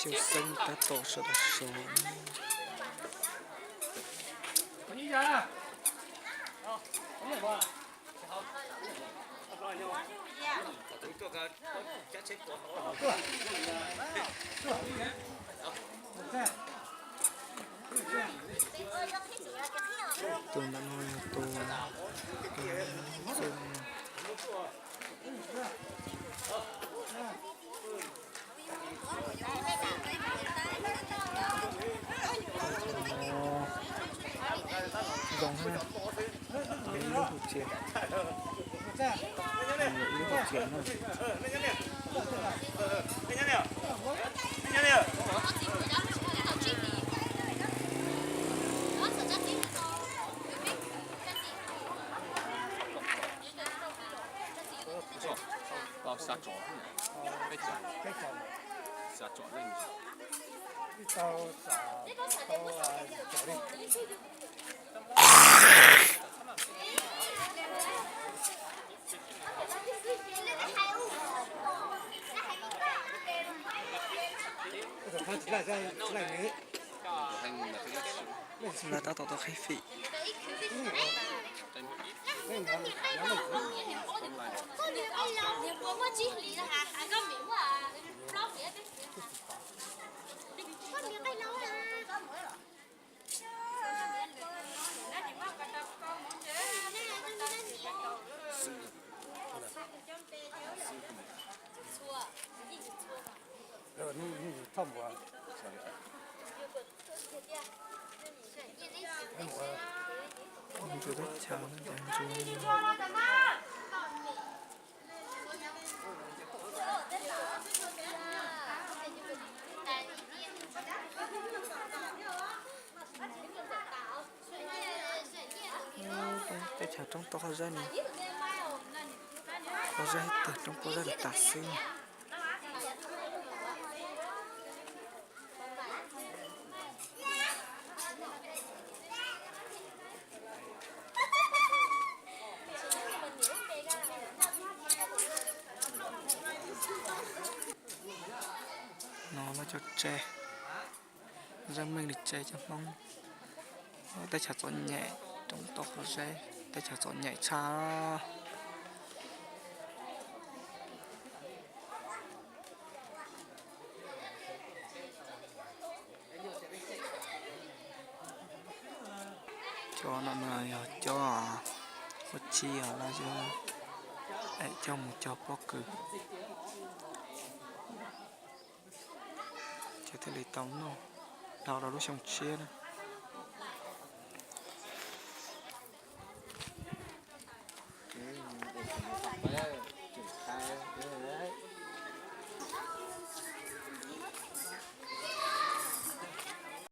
Tus xeeb tab tom sawv daws sov. Tus ntawm no yog tus, tus, zoo na, ib lub hauv tsev, ib lub hauv tsev na. Xya tsom, peb caug, xya tsom leej. Lawv tab tom tau qhib fim. Ntsuag teb chaws, ntsuag. Teb chaws roob tau qhov zaib no, qhov zaib tiag, roob qhov zaib tas xwb. No lawv cov tsev, zeej meej li tsev cov Hmoob. Teb chaws txom nyem, roob tau qhov zaib, teb chaws txom nyem tshaj. Cov no mas yog cov, cov tsis yog lawv cov, es coj mus cog pob kws, ces thiaj li tau noj dhau rau lub xyoo tshiab na.